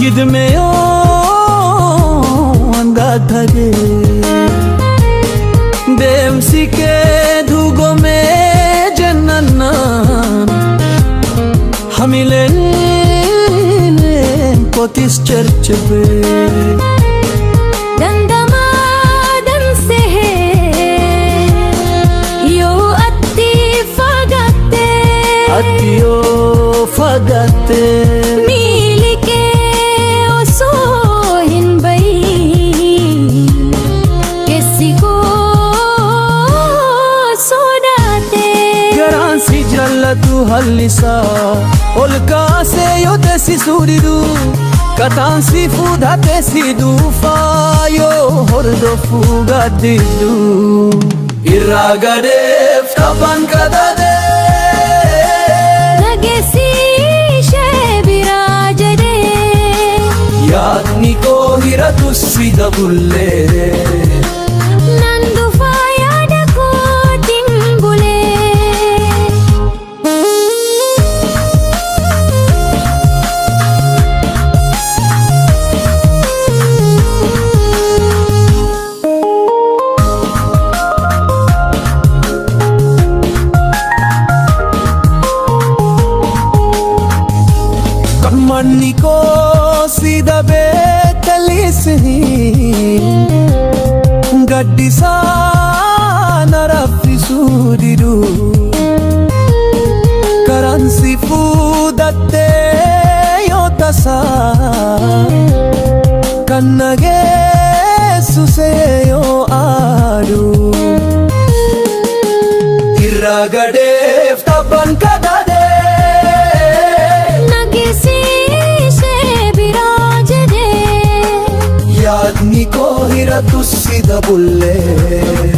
Gidme yoo hangaatade deemsi kee duugomee jennaan hamileen kootis cercebe. Dandamaa dansee yoo ati fagaatte. Ati yoo fagaatte. Miilli kee osoo hin bahin keessi koo sodaate. Garaan si jaallatu hallisaa ol kaasee yoo teessisuu didu kataan si fuudhatee si duufaa yoo hordofuu gaaddidu. Irraa gadeef taphaan qadaadee. Nageessi ishee biraa jedhee. Yaadni koo hiratu si dabullee. Nan dhufaa yaada kootiin bulee. Kan manni koo si dabee tallisii gaddisaa na raffisuu didu karaan si fuudhattee yoo tasaa kan nageessu see yoo aadu irraa gadeef taphaan kadaadee. Nageessi ishee biraa jedhee. Yaadni koo hiratu si dabullee.